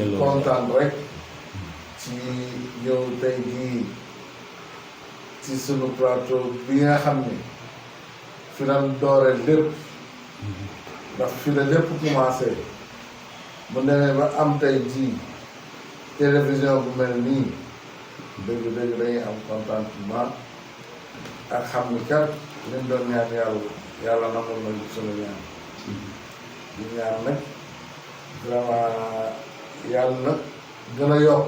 kontaan rek ci ñëw tey jii ci sunu plateau bi nga xam ne fi lan doore lépp ndax fi la lépp commencé mu demee ba am tey jii télévision bu mel nii dëgg-dëgg dañuy am contentement ak xam ni kat liñ doon ñaan yàlla namul na sunu ñaan di ñaan nag vraiment yàlla gën a yokk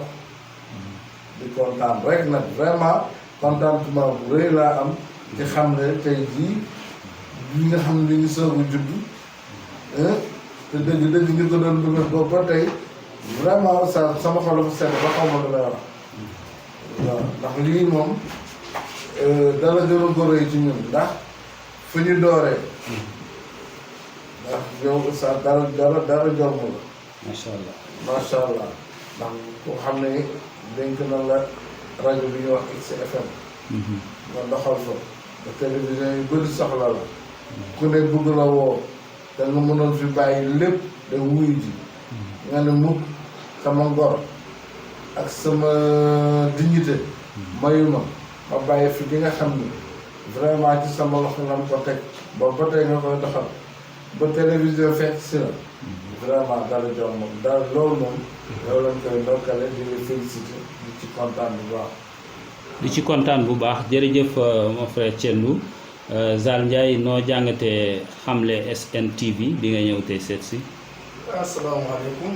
di kontaan rek nag vraiment contentement bu rëy laa am ci xam ne tey jii li nga xam ne ngi soog a judd te dëgg-dëgg ñu ko doon dugal boobu ba tey vraiment sa sama xol dafa sedd ba xaw ma lu may wax waaw ndax lii moom dara gën a góor yi ci ñun ndax fu ñu dooree ndax yow sa dara jomb la macha allah ndax ku xam ne dénk na la rajo bi ñuy wax XFM nga doxal fa ba télévision yu bëri soxla la ku ne bëgg la woo te nga mënoon fi bàyyi lépp da wuy ji nga ne mukk sama ngor ak sama dignité mayuma ma bàyyi fi di nga xam ni vraiment ci sama loxo lan ko teg ba tey nga koy doxal ba télévision fekk si la vraiment dara jom moom dara loolu moom yow lañ koy ndokkale di la félicité di ci kontaan bu baax jërëjëf mon frère Thiendou Zal Ndiaye noo jàngatee xamle SNTV bi nga ñëw tey seet si. asalaamaaleykum.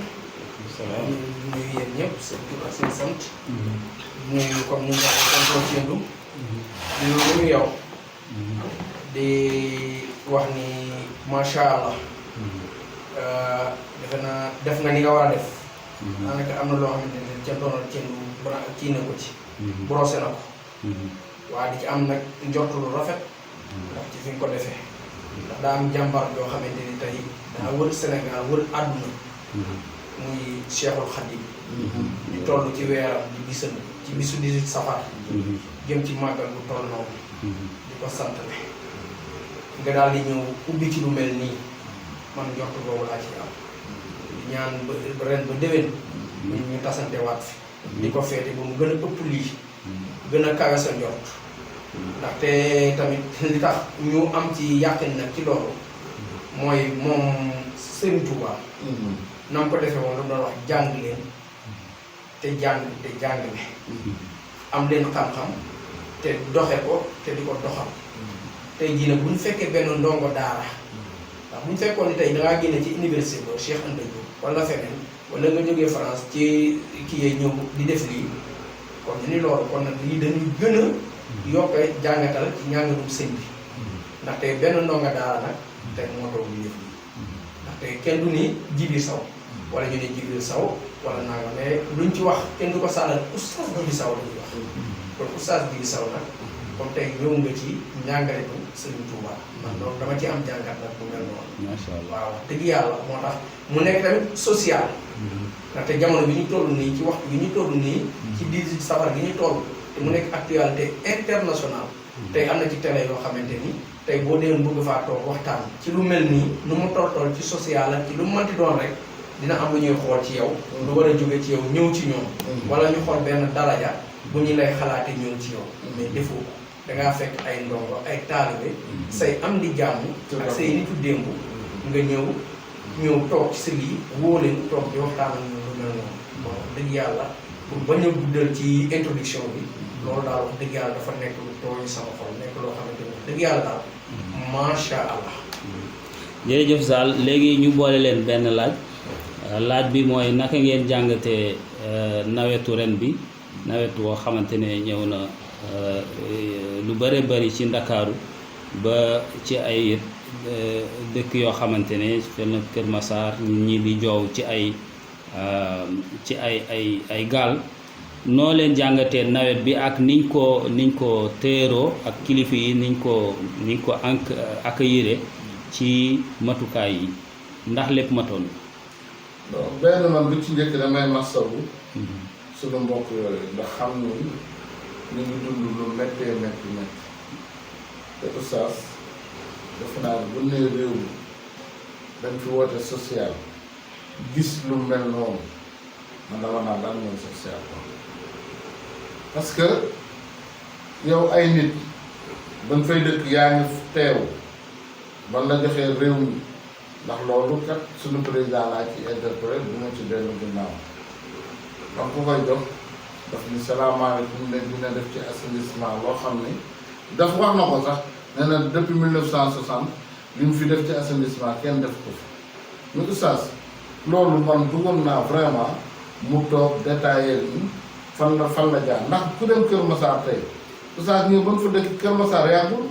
salaam ñu nuyu yéen ñëpp seen tur ak seen sant. nuyu comme ni nga ko tonton Thiendou. di nuyu yow. di wax ni macha allah. defe naa def nga ni nga war a def. daanaka am na loo xamante ne ca doonal Thiendou kii na ko ci. brosé na ko. waa di ci am nag njortu lu rafet. ndax ci fi nga ko defee. ndax daa am jàmbar yoo xamante ni tey daa wër Sénégal wër àdduna. muy Cheikhul Khadim. di toll ci weeram di bisam ci bisu 18 safar. jëm ci màggal bu toll noonu. di ko santale. nga daal di ñëw ubbi ci lu mel nii man njortu boobu laa ci am. di ñaan ba ren ba déwén. ñu tasante waat fi. di ko feete ba mu gën a ëpp lii. gën a kawe sa njort. ndaxte tamit li tax ñu am ci yàqin nag ci loolu. mooy moom Serigne Touba. na mu ko defee woon lu doon wax jàng leen te jàngale. am leen xam-xam te doxe ko te di ko doxal. tey jii nag bu ñu fekkee benn ndongo daara. ndax bu ñu fekkoon ni tey dangaa génne ci université ba Cheikh Anta Diop wala feneen wala nga jógee France ci kii yee ñëw di def lii kon ñu ni loolu kon nag lii dañuy gën a yokkee jàngatal ci njàngalum sëñ bi ndaxte benn ndongo daara nag tey moo toog di def lii ndaxte kenn du ni Jibril Saw wala ñu ne Jibril Saw wala nanga mais luñ ci wax kenn du ko sàllal oustaz Jibril Saw la ñuy wax kon oustaz Jibril Saw nag kon tey ñëw nga ci njàngale ko Serigne Touba man loolu dama ci am jàngat nag bu mel noonu. macha allah waaw dëgg yàlla moo tax mu nekk tamit social. ndaxte jamono bi ñu toll nii ci waxtu bi ñu toll nii. ci 18 safar gi ñu toll. te mu nekk actualité internationale. tey am na ci télé yoo xamante ni tey boo dee bëgg faa toog waxtaan ci lu mel nii nu mu toll ci social ak ci lu mu mënti doon rek dina am lu ñuy xool ci yow. lu war a jóge ci yow ñëw ci ñoom. wala ñu xool benn daraja bu ñu lay xalaatee ñëw ci yow. mais defoo ko dangaa fekk ay ndongo ay taalibe say am di jàmm ak say nitu démb nga ñëw toog ci sa lii woo leen toog di waxtaan ak ñoom lu mel noonu. bon dëgg yàlla pour bañ a guddal ci introduction bi loolu daal wax dëgg yàlla dafa nekk lu tooy sama xol nekk loo xamante ni dëgg yàlla daal macha allah. jërëjëf Zal léegi ñu boole leen benn laaj bi mooy naka ngeen jàngatee nawetu ren bi nawet woo xamante ne ñëw na lu bare bari ci Ndakaaru ba ci ay dëkk yoo xamante ne fenn Kër Massar ñi di joow ci ay gaal noo leen jàngatee nawet bi ak niñ ko téeroo ak kilifa yi niñ ko accueillir ci matukaay yi ndax lépp matoon. bon benn man bi ci njëkk damay masawu suñu mbokk yooyu ndax xam ni ñu ngi dund lu méttee métti te oustaz defe naa ne bu nee réew mi dañ fi woote social gis lu mel noonu man dama naan daal mooy social parce que yow ay nit dañ fay dëkk yaa ngi teew ban la joxee réew mi ndax loolu kat suñu président laa ci interpellé bu ma ci dellu ginnaaw ndax ku koy jox daf ni salaamaaleykum ne dina def ci assainissement loo xam ni daf wax na ko sax nee na depuis 1960 li mu fi def ci assainissement kenn def ko fi mais oustaz loolu man bëggoon naa vraiment mu toog détaillé ni fan la jaar ndax ku dem Kër Massar tey oustaz ñëw ban fa dëkk Kër Massar yàggul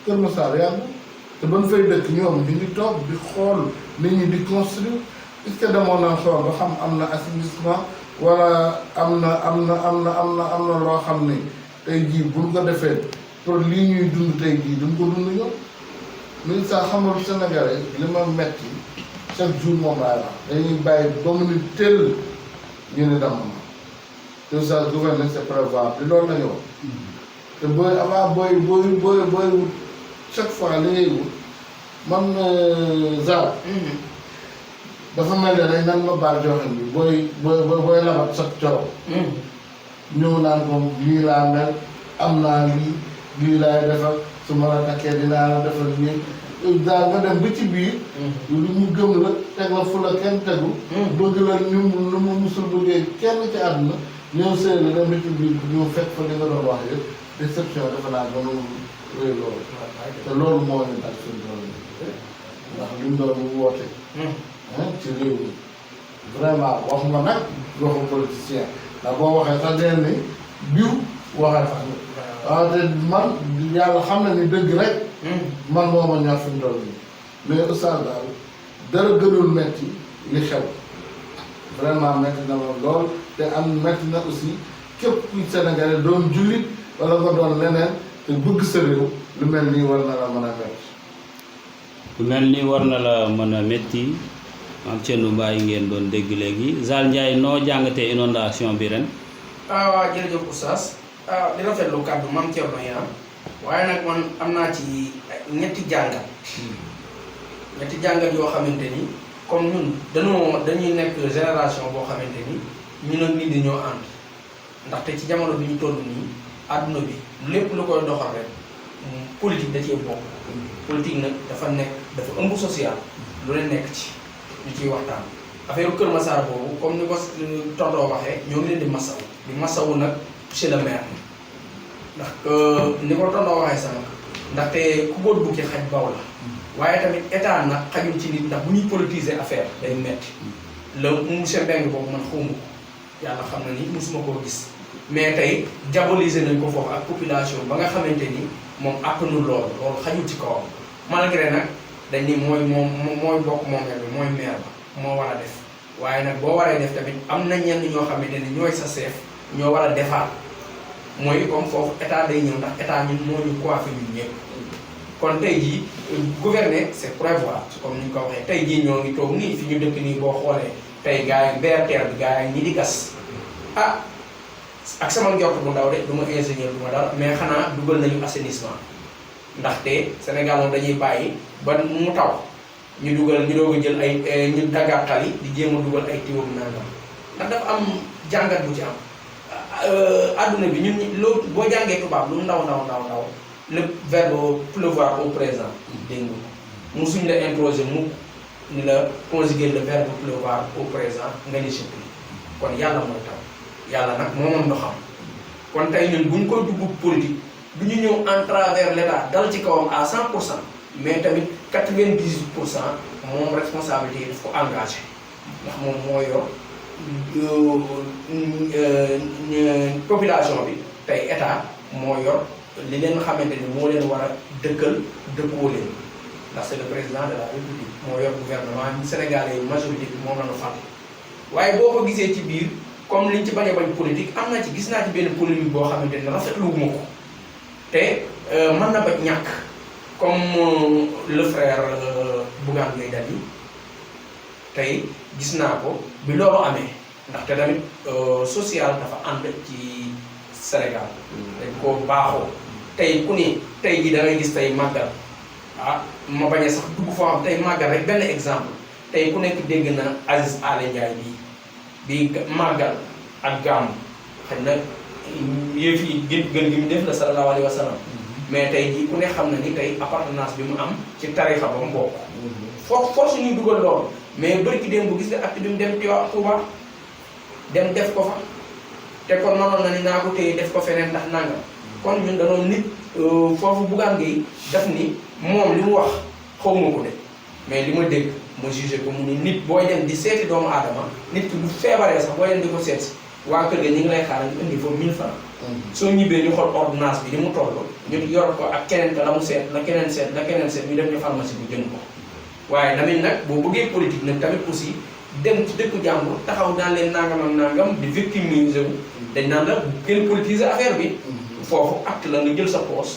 Kër Massar yàggul te ban fay dëkk ñoom ñu ngi toog di xool nit ñi di construire est-ce que demoon na xool ba xam am na assainissement wala am na loo xam ni tey jii buñ ko defee pour lii ñuy dund tey jii duñ ko dund ñoom mais sax xamal Sénégalais li ma metti chaque jour moom laay wax dañuy bàyyi ba mu ni tëll ñu ne dama ma te ça gouverner c'est prévoir di loolu lañu wax te booy avant booy wut chaque fois li ngay wut man Zara dafa mel ne rek nan ma baal joxin bi booy labat sa coow ñëw naan ko lii laa mel am naa lii laay defal su ma la takkee dinaa la defal lii daal nga dem ba ci biir lu mu gëm la teg la fu la kenn tegu bëgg la lu mu musul bëggee kenn ci àdduna ñëw sëy la dem ba ci biir ñëw fekk fa li nga doon wax yëpp déception dafa naa gënu réy loolu te loolu moo ñu dal suñu doon ndax li mu doon woote ci réew mi vraiment waxuma nag waxu politicien ndax boo waxee sax deen ni biw waxee sax waaw te man yàlla xam na ni dëgg rek man moo ma ñor fi mu toll nii mais oustaz daal dara gënul metti li xew vraiment metti na ma lool te am metti na aussi képp kuy Sénégalais doon jullit wala nga doon leneen te bëgg sa réew lu mel nii war na la mën a metti lu mel nii war na la mën a metti maam Thierno Mbaye ngeen doon dégg léegi Zal Ndiaye noo jàngatee inondation bi ren. waaw jërëjëf oustaz di rafetlu kàddu maam Thierno yi waaye nag man am naa ci ñetti jàngat yoo xamante ni comme ñun dañuy nekk génération boo xamante ni ñun ak nit ñi ñoo ànd ndaxte ci jamono bi ñu toll nii àdduna bi lépp lu koy doxal rek politique da cee bokk. politique nag dafa ëmb social lu leen nekk ci ñu ciy waxtaan affaire Kër Massar boobu comme ni ko tontoo waxee ñoo ngi leen di masawu nag monsieur le maire ndax ni ko tontoo waxee sànq ndaxte ku boot bukki xaj baw la waaye tamit état nag xajul ci nit ndax bu ñuy politiser affaire day metti la monsieur Mbengue boobu man xawma ko yàlla xam na ni mosuma koo gis mais tey diaboliser nañ ko foofu ak population ba nga xamante ni moom àttanul loolu xajul ci kawam malgré nag dañ ni mooy bokk moomeel bi mooy maire ba moo war a def waaye nag boo waree def tamit am na ñenn ñoo xamante ni ñooy sa chef ñoo war a defaat mooy comme foofu état day ñëw ndax état ñun moo ñu coiffé ñun ñëpp kon tey jii gouverner c'est prévoir comme ni ñu ko waxee tey jii ñoo ngi toog nii fi ñu dëkk nii boo xoolee tey gars yi BRT bi gars yi ñi di gas ak sama njort bu ndaw de du ma ingénieur du ma dara mais xanaa dugal nañu assainissement ndaxte Sénégal moom dañuy bàyyi ba mu taw ñu doog a jël ay ñu daggaat tali di jéem a dugal ay tuyau bi nangam ndax dafa am jàngat bu ci am adduna bi ñun loolu boo jàngee tubaab lu ndaw le verbe pleuvoir au présent dégg nga musuñ la introsé mu ni la conjuguer le verbe pleuvoir au présent nga ni je prie kon yàlla mooy taw yàlla nag moo moom ndoxam kon tey ñun buñ koy dugg politique du ñu ñëw en travers l'état dal ci kawam à 100% mais tamit 98% moom responsabilité yi daf ko engagé ndax moom moo yor population bi tey état moo yor li leen xamante ni moo leen war a dëkkoo leen ndax c'est le président de la république moo yor gouvernement sénégalais yi majorité bi moom la ñu fàtte waaye boo ko gisee ci biir comme liñ ci bañ a bañ politique am na ci gis naa ci benn polémique boo xamante ni rafetlu wu ma ko te mën na ba ñàkk comme le frère Bougane Gueye Dany tey gis naa ko bi loolu amee ndaxte tamit social dafa ànd ci Sénégal dañ ko baaxoo tey ku ni tey jii da ngay gis tey màggal ma bañ a sax dugg foo xam tey màggal rek benn exemple tey ku nekk dégg na Aziz Aly Ndiaye bii bi màggal ak gàmm xëy na yëf yi gën gi mu def la sallallahu alayhi wa sallam mais tey jii ku ne xam na ni tey appartenance bi mu am ci tarixa ba mu bokk force ñuy dugal loolu mais bëri ki dem bu gis nga acte bi mu dem Touba dem def ko fa te kon mënoon na ni naa ko téye def ko feneen ndax nangam kon ñun danoon nit foofu Bougane Gueye def ni moom li mu wax xaw ma ko de mais li ma dégg ma jugé ko mu ni nit booy dem di seeti doomu aadama nit ki bu feebaree sax booy dem di ko seet si waa kër ga ñu ngi lay xaaral ñu indi foofu 1000 francs soo ñibbee ñu xool ordonnance bi ni mu toll ñu yor ko ak keneen ka la mu seet la keneen seet ñu dem ñu pharmacie bu jënd ko waaye tamit nag boo bëggee politique nag tamit aussi dem ci dëkku jàmbur taxaw daan leen nangam ak nangam di victimiser wu dañ naan la kenn politiser affaire bi foofu acte la nga jël sa poche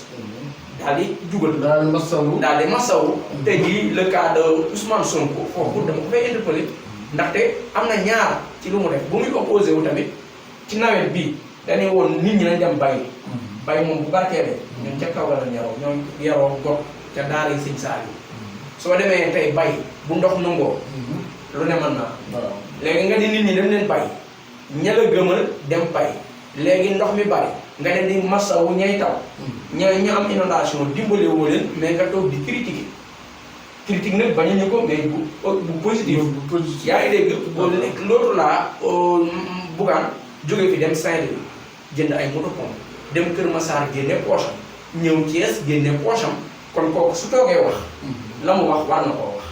daal di jugal daal di masawu tey jii le cas de Ousmane Sonko foofu dama ko fay interpeller ndaxte am na ñaar ci lu mu def bu muy opposé wu tamit ci nawet bii dañuy woon nit ñi nañ dem bay bay moom bu barkeelee ñun ca kaw la lañ yaroo ñoom yaroo got ca daara yi sëñ Saaliw soo demee tey bay bu ndox nangoo lu ne mën naa léegi nga di nit ñi dem leen bay ña la gëmal dem bay léegi ndox mi bari nga dem di masawu ñay taw ñu am inondation dimbale woo leen mais nga toog di critique nag bañu ñu ko mais bu positif yaa ngi dégg loolu laa Bougane jóge fi dem Saint-Louis jënd ay moto pompe dem Kër Massar génne poche am ñëw Thiès génne poche am kon kooku su toogee wax la mu wax war na koo wax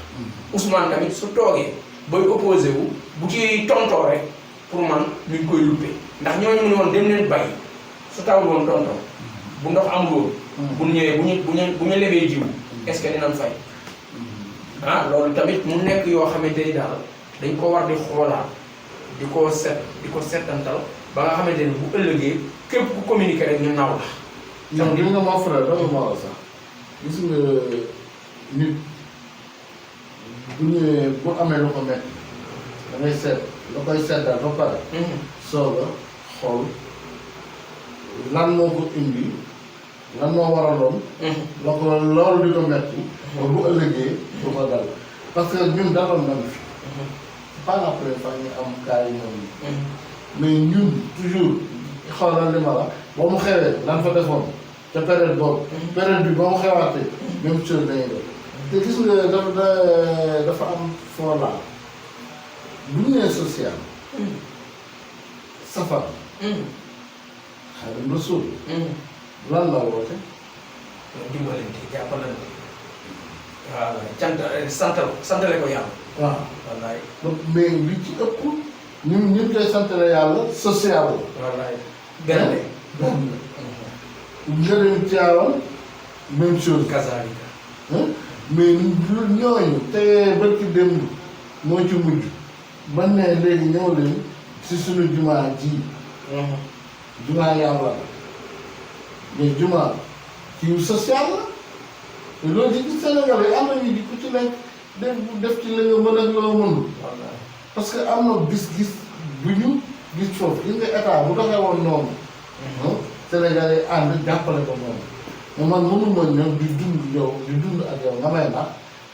Ousmane tamit su toogee booy opposé wu bu ci tontoo rek pour man ñu ngi koy luppe ndax ñooñu mu ne woon dem leen bay su tawul woon tontoo bu ndox amul woon bu ñëwee bu ñu lebee jiw est-ce que dinañ fay ah loolu tamit mu nekk yoo xamante ni daal dañ ko war di xoolaat di ko settantal ba nga xamante ni bu ëllëgee képp ku communiquer rek ñu naw la. ñoom li nga ma frère dafa ma la sax gis nga nit bu ñëwee bu amee lu ko metti da ngay seet la koy seetal ba pare. soog a xool lan moo ko indi lan moo waraloon. la ko loolu di ko metti ba bu ëllëgee du ko dal parce que ñun daloon nañu fi. c'est pas la première fois ñu am cas yi noonu. mais ñun toujours xoolal li ma la ba mu xewee lan fa defoon te période boobu. période bi ba mu xewaatee même chose dañuy def te gis nga dafa am foo laal bu ñu nee social. safar. Xaadimu Rasuul. lan la woote. dimbalante jàppalante waaw santale ko yàlla. waaw wallaay. mais li ci ëpp ñun koy santale yàlla social la. wallaay benn benn nga dem Tiwaawan même chose. kazaalika. mais ñooñu te barki démb moo ci mujj ba ne léegi ñëw leen si suñu jumaa ji. jumaa yàlla mais jumaa ci social la te loolu ci Sénégal yi am nañu di ku ci nekk def ci la nga mën ak loo mënul. parce que am na gis-gis bu ñu gis foofu gis nga état bu doxee woon noonu. Sénégal yi ànd jàppale ko noonu. mais man mënuma ñëw di dund ak yow nga may nax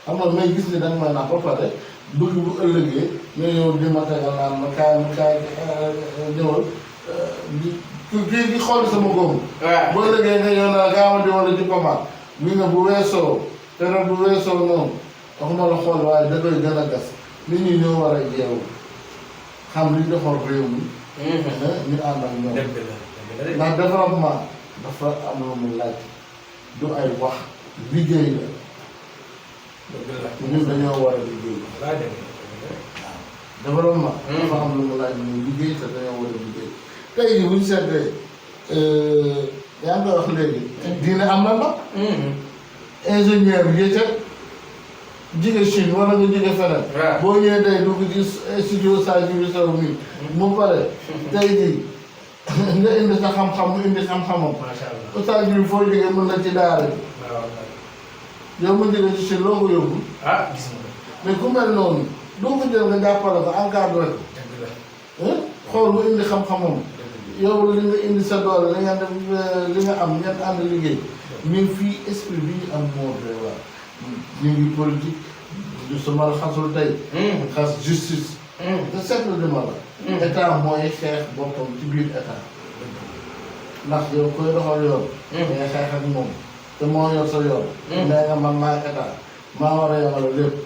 xam nga may gis ni danga may nax ba pare bëgg bu ëllëgee nga ñëw di ma tegal naan ma kaay ñëwal di xool sama góob. waaw boo ëllëgee nga ñëw naa gaaw di wala di ko maat mi nga bu weesoo te nag bu weesoo noonu waxuma la xool waaye da koy gën a gas nit ñi ñoo war a yeewu xam li defar réew mi. ñu ànd ak ñoom. ndax développement dafa am lu mu laaj. du ay wax liggéey la. ñun dañoo war a liggéey. waaw développement. dafa am lu mu laaj muy liggéey te dañoo war a liggéey. tey jii bu ñu seetlee yaa ngi koy wax léegi. diine am na nag. ingénieur yi ca jóge Chine wala nga jóge feneen. boo ñëwee tey dugg ci studio Sadio Sow mi mu pare tey jii nga indi sa xam-xam mu indi xam-xamam. macha allah Oustaz bi foo jógee mën na ci daara bi. yow ma jógee ci Chine loo ko yóbbu. gis nga. mais ku mel noonu doo ko jël nga jàppale ko encadré ko. xool mu indi xam-xamam. yow li nga indi sa doole li nga def li nga am ngeen ànd liggéey. ñun fii esprit bi ñu am moo doy waar. ñu ngi politique justement xasul tey. xas justice te seetlu di ma la. état mooy xeex boppam ci biir état. ndax yow koy doxal yoon. ngay xeex ak moom te moo yor sa yoon. nee nga man maay état maa war a yemale lépp.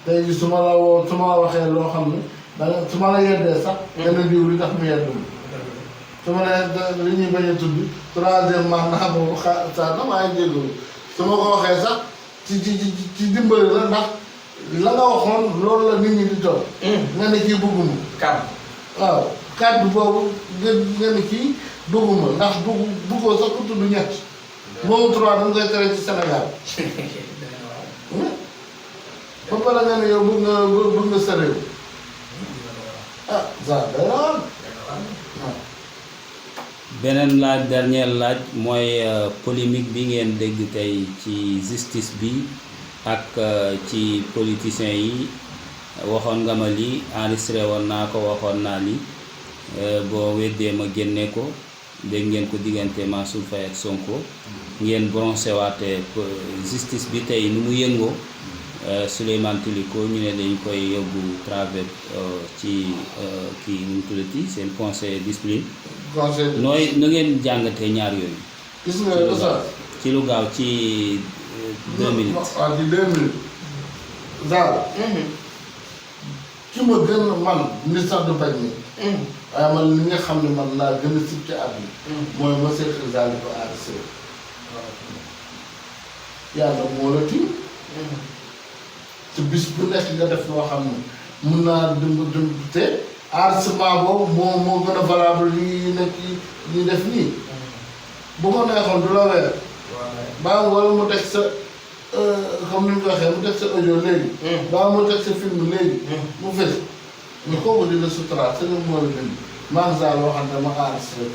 tey jii su ma la woo su ma waxee loo xam ne danga su ma la yeddee sax. dana diw li tax mu yedd ma. su ma nee li ñuy bañ a tudd troisième mandat boobu saa damaa jégalu su ma ko waxee sax ci dimbali la ndax la nga waxoon loolu la nit ñi di toog. nga ne kii bëgguma. kàddu. waaw kàddu boobu nga ne kii bëgguma ndax bëggoo sax ku tudd ñett. boobu trois da nga koy tere ci Sénégal. ba pare nga ne yow bëgg nga sa réew. ah ça day waaw. beneen laaj dernier laaj mooy polémique bi ngeen dégg tey ci justice bi ak ci politiciens yi waxoon nga ma lii enregistré woon naa ko waxoon naa li boo weddee ma génne ko dégg ngeen ko diggante Mansour Faye ak Sonko ngeen bronché waate justice bi tey ni mu yëngoo Souleymane Teliko ñu ne dañ koy yóbbu travers ci kii nu mu tuddati seen conseil discipline nooy na ngeen jàngatee ñaar yooyu. gis nga Oustaz ci lu gaaw ci 2 minutes. waaw ci 2 minutes. daal. ki ma gën a man nit sax du bañ ni. waaye man li nga xam ne man laa gën a sib ci àdduna. mooy ma seet daal di ko enregistré. yàlla moo la tiim. te bis bu nekk nga def loo xam ne mun naa dund te enregistrement boobu moo gën a valable yi nekk yi def nii. bu ko neexoon du la weer. baa wala mu teg sa comme ni mu ko waxee mu teg sa audio léegi. baa mu teg sa film léegi. mu fës mais kooku dina suturaat seen moo la bind. magasin loo xam ne ma enregistré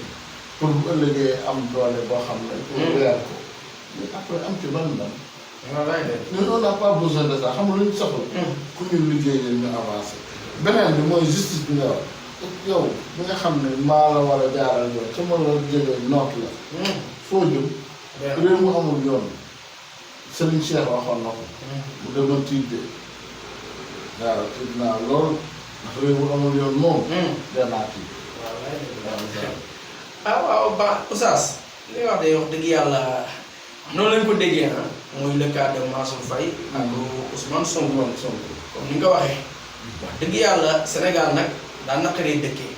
pour bu ëllëgee am doole boo xam ne. pour weer ko mais après am ci ban ndam. ñun on n'a pas besoin de ça xam nga lu ñu soxla. ku ñu liggéeyee ñu avancé. beneen bi mooy justice bi nga wax yow bi nga xam ne maa la war a jaaral yoon su ma la jëlee noot la. foo jëm. réew mu amul yoon. Serigne Cheikh waxoon na ko. mu demoon tiitee. waaw tiit naa lool ndax réew mu amul yoon moom. danaa tiit. waaw ba Oustaz li wax day wax dëgg yàlla noonu lañ ko déggee ah. mooy le cas de Mansour Faye ak Ousmane Sonko. comme ni nga ko waxee. wax dëgg yàlla Sénégal nag daa naqaree dëkkee.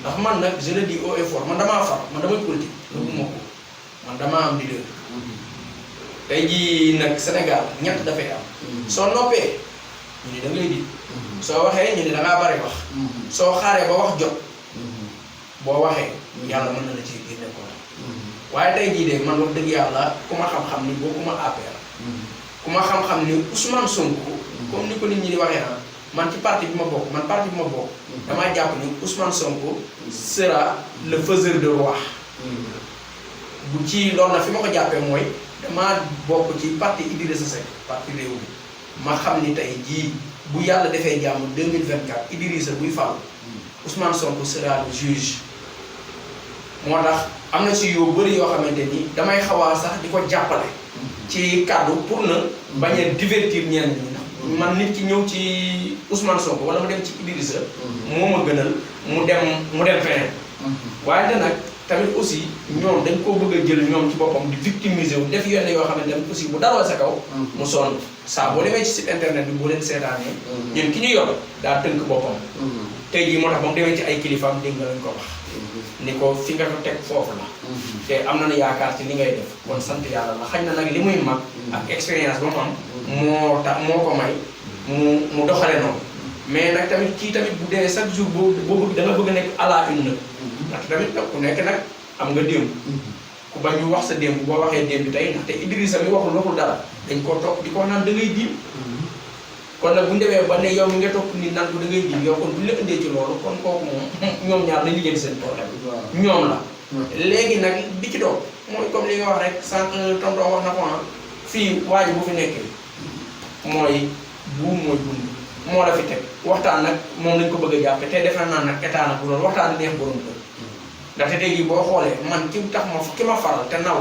ndax man nag je le dis haut et fort man damaa far man damay politique. loolu moo ko man damaa am leader. tey jii nag Sénégal ñett dafay am. soo noppee ñu ne da ngay di. soo waxee ñu ne da ngaa bari wax. soo xaaree ba wax jot. boo waxee yàlla mën na la ci génne ko. waaye tey jii de man wax dëgg yàlla ku ma xam-xam ni boo ku ma APR. ku ma xam-xam ni Ousmane Sonko. comme ni ko nit ñi di waxee ah man ci parti bi ma bokk man parti bi ma bokk. damaa jàpp ni Ousmane Sonko sera le faiseur de roi. bu ci loolu nag fi ma ko jàppee mooy damaa bokk ci parti Idrissa Seck parti réew mi ma xam ni tey jii bu yàlla defee jàmm 2024 Idrissa buy fal Ousmane Sonko sera le juge. moo tax am na ci yu bëri yoo xamante ni damay xawaa sax di ko jàppale. ci kàddu pour na bañ a divertir ñenn ñi. man nit ki ñëw ci Ousmane Sonko wala mu dem ci Idrissa. moo ma gënal mu dem feneen. waaye nag tamit aussi ñoom dañ koo bëgg a jël ñoom ci boppam di victimiser wu def yenn yoo xamante ne aussi bu daloo sa kaw. mu sonn saa boo demee ci site internet bi boo leen seetaanee. ñun ki ñu yor daa tënk boppam. tey jii moo tax ba mu demee ci ay kilifaam dégg nga lañ ko wax. ni ko fi nga ko teg foofu la. te am na yaakaar ci li ngay def kon sant yàlla la xañ na nag li muy mag. ak expérience ba mu am. moo ko may mu doxale noonu. mais nag tamit kii tamit bu dee chaque jour boo da nga bëgg a nekk à la une nag. ndaxte tamit nag ku nekk nag am nga démb. ku bañ ñu wax sa démb boo waxee démb tey ndaxte Idrissa mi waxul dara dañ koo topp di ko naan da ngay diim. kon nag bu ñu demee ba ne yow mi nga topp ni naan ko da ngay diim yow kon bu ñu la indee ci loolu kon kooku moom ñoom ñaar nañu jël seen problème. ñoom la. léegi nag bi ci doon mooy comme li nga wax rek sànq tonton wax na ko fii waa ji bu fi nekkee mooy buum mooy dund moo la fi teg waxtaan nag moom lañ ko bëgg a jàppe te defe naa nag état nag bu doon waxtaan neex borom kër. ndaxte tey jii boo xoolee man ki tax ki ma faral te naw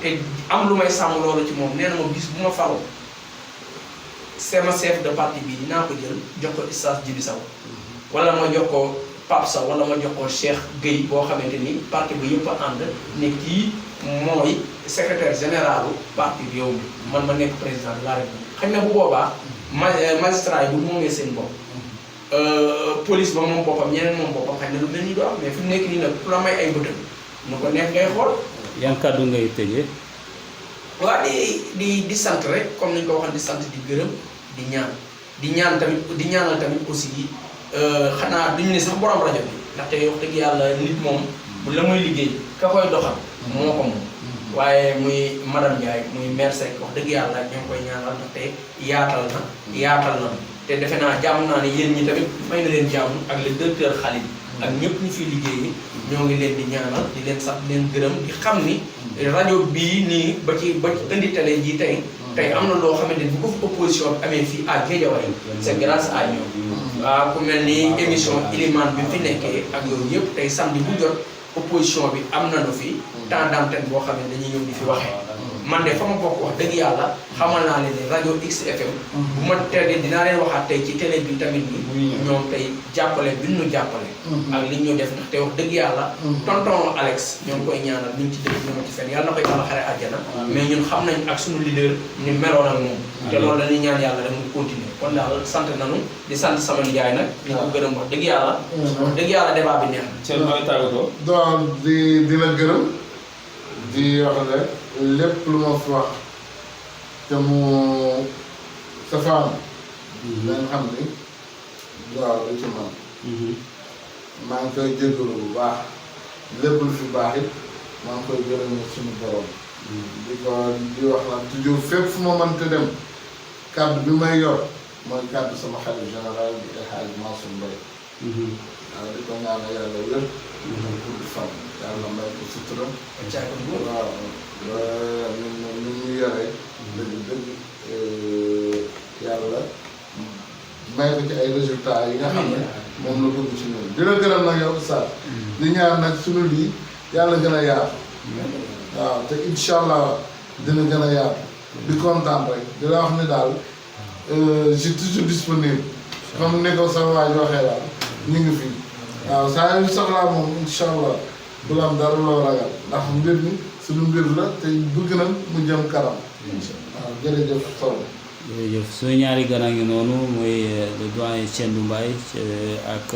te am lu may sàmm loolu ci moom nee na ma bis bu ma faroo sama chef de parti bi dinaa ko jël jox ko Oustaz Djibi Sow wala ma jox ko Pape Sow wala ma jox ko Cheikh Gueye boo xamante ni parti bi yëpp a ànd ne kii mooy secrétaire général parti bi yow mi man ma nekk président de la République xëy na bu boobaa magistrat yi bu moomee seen bopp police ba moom boppam ñeneen moom boppam xëy na lu mel ni doo am mais fi mu nekk nii nag ku la may ay bëtam nu ko neex ngay xool. yan kàddu ngay tëjee. waa di sant rek comme ni ñu ko waxoon di sant di gërëm di ñaan tamit di ñaanal tamit aussi xanaa duñu ne sax borom rajo bi ndaxte wax dëgg yàlla nit moom bu la muy liggéey ka koy doxal moo ko moom waaye muy madame Ndiaye muy maire Seck wax dëgg yàlla ñoo ngi koy ñaanal ndaxte yaatal na te defe naa jàmm naa ne yéen ñi tamit may na leen jàmm ak le directeur Khalid ak ñëpp ñu fiy liggéeyi ñoo ngi leen di ñaanal di leen sax di leen gërëm di xam ni rajo bii nii ba ci indi télé ji tey am na loo xamante ni bu ko fi opposition bi amee fii à Guédiawaye c'est grâce à ñoom. waaw ku mel ni émission Ilimane bi fi nekkee ak yooyu yëpp tey samedi bu jot opposition bi am nañu fi temps d'antenne boo xam ne dañuy ñëw di fi waxee. man de fa ma bokk wax dëgg yàlla xamal naa leen ne rajo XFM bu ma teggee dinaa leen waxaat tey ci télé bi tamit ni ñoom tey jàppale bi ñu jàppale ak li ñu def ndax te wax dëgg yàlla tonton Alex ñoo ngi koy ñaanal ñu ngi ci dëgg ñoo ci fen yàlla na koy yàlla xare àjjana mais ñun xam nañ ak suñu leader ni meloon ak moom te loolu dañuy ñaan yàlla rek mu continuer kon daal sant nañu di sant sama nijaay nag di ko gërëm wax dëgg yàlla débat bi neex na Thierno nooy tàggatoo. donc di la gërëm di wax ne lépp lu ma fi wax te mu safaan da nga xam ni waaw lu ci man maa ngi koy jéggalu bu baax lépp lu fi baax it maa ngi koy gërëm suñu borom di ko di wax nag toujours fépp fu ma mënte dem kàddu bi may yor mooy kàddu sama xalifa général bi El Hadj Mansour Mbaye waaw di ko ñaanal yàlla wér gudd fan yàlla may ko sutura waaw ni ñu yoree dëgg yàlla may ko ci ay résultats yi nga xam ne moom la bëgg ci ñun dina gërëm nag yow Oustaz di ñaan nag suñu lii yàlla gën a yaatu waaw te incha allah dina gën a yaatu di kontaan rek di la wax ni daal je suis toujours disponible comme ni ko sama waaj waxee daal ñu ngi fi waaw saa yu soxlaa moom incha allah bu la am dara loo ragal ndax mbir mi suñu mbir la te bëgg na mu jëm kanam waaw jërëjëf Sow. jërëjëf suñu ñaari gan a ngi noonu mooy le doyen Thiendou Mbaye ak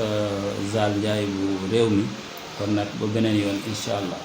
Zal Ndiaye bu réew mi kon nag ba beneen yoon incha allah.